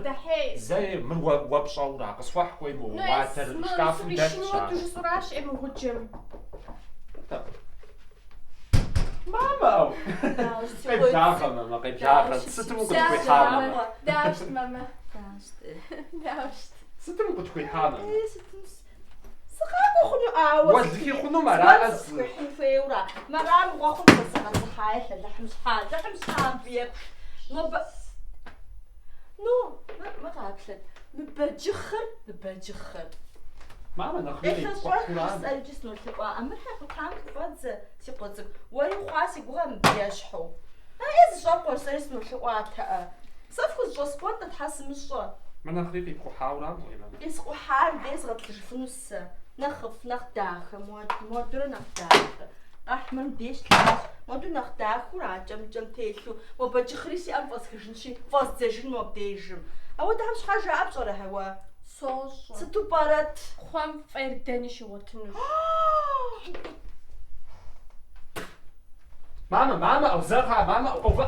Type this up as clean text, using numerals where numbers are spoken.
Дэхьей. Зэи мыр уэ уэ пщӏэура, къысхуэхь кӏуей мо Ну, ес, уадэр мы шкафым дэлъщ сыкъишыну ар. жысӏуращ ӏей мы гъуджэм. Мамэ, ӏэу! Дауэ щыт, си къуэ Къеблагъэ, цӏыкӏу? мамэ, Дауэ къеблагъэ. щыт, си Сытым псэ укъытхуихьа, мамэ? закъуэ? Дауэ щыт, мамэ? Дауэ щыт? Дауэ щыт? Сытым укъытхуихьа, мамэ? Ей, сытым сыкъакӏуэ хъуну ӏауэ? Уэлэхьи хъунум Зыгуэр араӏэ зы. сыкъысхуихьын хуейуэра? Мара мыгъуэ хъун сэ сыкъэзыхьаи, Алыхьым щхьа, Алыхьым щхьа мыбы еплъ. Нобэ... Ну, мы, мы къаплъэт. Мы бэджыхъыр, мы бэджыхъыр. Мамэ, нэхъри Къелъэщӏэх къипкъухьура? жысӏэр иджы сынолъэӏуа. А мыр хьэ къутам хыфӏэдзэ, си къуэ цӏыкӏу. Уэри хъуа си гугъэ мыбы ещхьу. Э, зыщӏэкъуэ, жысӏэри сынолъэӏуатэӏэ. Сэ фхузэщӏэскъуэнтӏэ, тхьэ сымыщӏэ. Мыр нэхъри къипкъухьаура, мамэ? Къискъухьар мыбдеж згъэплъыжыфыну сэ. Нэхъыфӏ, нэхъ дахэ, модурэ нэхъ дахэ. Къэхь мыр мыбдеж лъащ. Моду нэхъ дахэура, кӏэмкӏэм телъу. Мо бэджыхъри си ӏэм фӏэсхыжынщи, фӏэздзэжын мобдежым. Ауэдэхэм щхьэ жаӏэ пщӏэрэ, хьэуэ? Сощӏэ. Сыту пӏэрэт? Кхъуэм фӏейр дэни щигъуэтынущ. Мамэ, мамэ, ӏэу, зэ кхъа, мамэ, ӏэу, къэувыӏэ.